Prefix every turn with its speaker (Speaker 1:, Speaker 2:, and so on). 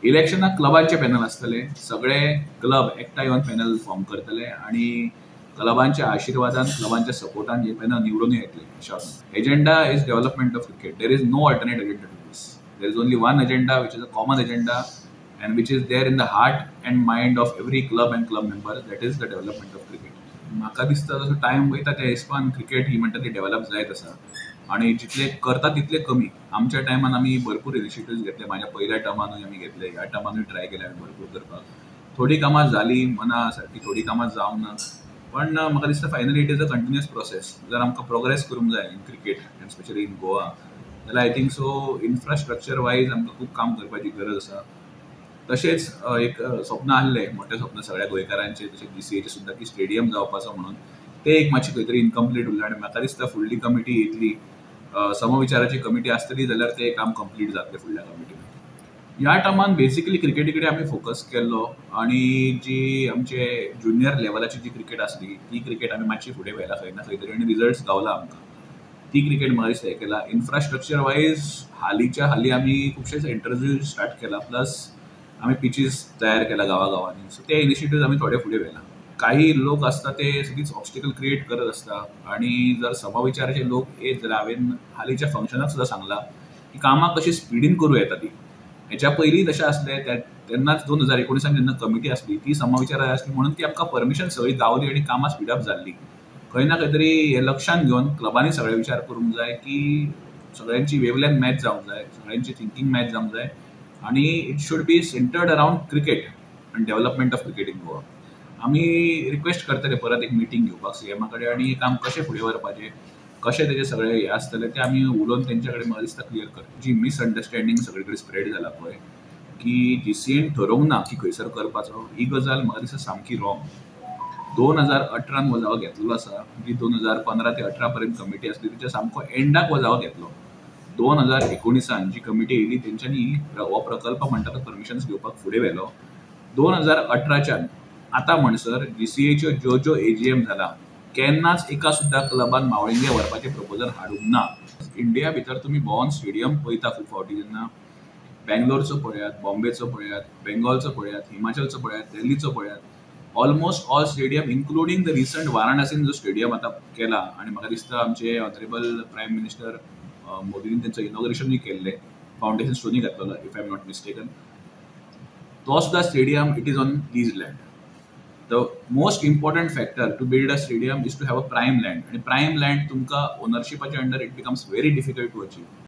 Speaker 1: इलेक्शनाक क्लबांचे panel आसतले. सगळे club एकठांय येवन पॅनल फॉर्म करतले आनी क्लबांच्या आशिर्वादान, क्लबांच्या सपोर्टान हे पॅनल निवडून येतले. Agenda is development of cricket. There is no alternate agenda to this. There is only one agenda, which is a common agenda and which is there in the heart and mind of every club and club member, that is the development of cricket. म्हाका दिसता, जसो time वयता त्या हिसपान cricket ही म्हणटा ती develop जायत आसा आनी जितले करता तितले कमी. आमच्या टायमान आमी भरपूर इनिशिएटिव्स घेतले. म्हाज्या पयल्या टर्मानूय आमी घेतले, ह्या टर्मानूय ट्राय केले आमी भरपूर करपाक. थोडीं कामां जालीं मना सारकी, थोडीं कामां जावंक ना, पण म्हाका दिसता finally it is a continuous process. जर आमकां प्रोग्रेस करूंक जाय in cricket and specially in Goa जाल्यार I think so infrastructure wise आमकां खूब काम करपाची गरज आसा. तशेंच एक स्वप्न आहलें, मोठें स्वप्न सगळ्या गोंयकारांचें, तशें जीसीएचें सुद्दां, की स्टेडियम जावपाचो म्हणून. तें एक मातशें खंय तरी इनकम्प्लीट उरलें आनी म्हाका दिसता फुडली कमिटी येतली, समविचाराची कमिटी आसतली जाल्यार तें काम कंप्लीट जातलें फुडल्या कमिटीन. ह्या टर्मान बेसिकली क्रिकेटी कडेन आमी फोकस केल्लो आनी जी आमचे ज्युनियर लेवलाची जी क्रिकेट आसली ती क्रिकेट आमी मातशी फुडें व्हेला खंय ना खंय तरी आनी रिजल्ट्स गावला आमकां. ती क्रिकेट म्हाका दिसता हें केला. इन्फ्रास्ट्रक्चर वायज हालींच्या हालीं आमी खुबशे सेंटर्सूय स्टार्ट केला, प्लस आमी पिचीस तयार केला गांवा गांवांनी. सो ते इनिशिएटिव्ह आमी थोडे फुडें व्हेला. काही लोक आसता ते सगळीच ऑब्स्टिकल क्रिएट करत आसता आनी जर समविचाराचे लोक येत जाल्यार, हांवें हालींच्या फंक्शनाक सुद्दां सांगलां की कामां कशी स्पिडीन करूं येता ती. हेच्या पयलीं तशें आसलें तेन्नाच, 2019 जेन्ना कमिटी आसली ती समविचाराची आसली म्हणून ती आमकां परमिशन सगळी गावली आनी कामां स्पीडअप जाल्ली. खंय ना खंय तरी हें लक्षांत घेवन क्लबांनी सगळे विचार करूंक जाय की सगळ्यांची वेवलेंथ मॅच जावंक जाय, सगळ्यांची थिंकींग मॅच जावंक जाय आनी it should be centered around cricket आनी development of cricket in Goa. आमी रिक्वेस्ट करतले परत एक मिटींग घेवपाक सीएमा कडेन आनी काम कशें फुडें व्हरपाचें, कशें तेजें सगळें हें आसतलें तें आमी उलोवन तेंच्या कडेन म्हाका दिसता क्लियर करतले. जी मिसअंडरस्टँडींग सगळे कडेन स्प्रेड जाला पळय की जीसीएन ठरोवंक ना की खंयसर करपाचो, ही गजाल म्हाका दिसता सामकी रॉंग. 2018 हो जागो घेतलेलो आसा. जी 2015 ते 18 पर्यंत कमिटी आसली तिच्या सामको एंडाक हो जागो घेतलो. 2019 जी कमिटी येयली तेंच्यांनी हो प्रकल्प म्हणटा तो परमिशन्स घेवपाक फुडें व्हेलो. 2018च्यान आतां म्हणसर जीसीएच्यो ज्यो ज्यो एजीएम जाला, केन्नाच एका सुद्दां क्लबान मावळिंगे व्हरपाचें प्रपोजल हाडूंक ना. इंडिया भितर तुमी भोंवन स्टेडियम पळयता खूब फावटी जेन्ना, बेंगलोरचो पळयात, बॉम्बेचो पळयात, बेंगॉलचो पळयात, हिमाचलचो पळयात, दिल्लीचो पळयात, almost all stadium, including the recent वाराणसीन जो स्टेडियम आतां केला आनी म्हाका दिसता आमचे ऑनरेबल प्रायम मिनिस्टर मोदीन तेंचो इनॉग्रेशनूय केल्लें, फावंडेशन स्टोनूय घातलेलो if I am not mistaken, तो सुद्दां stadium, it is on lease land. The most important factor to build a stadium is to have a prime land आनी प्रायम लँड तुमकां ओनरशिपाच्या under it becomes very difficult to achieve.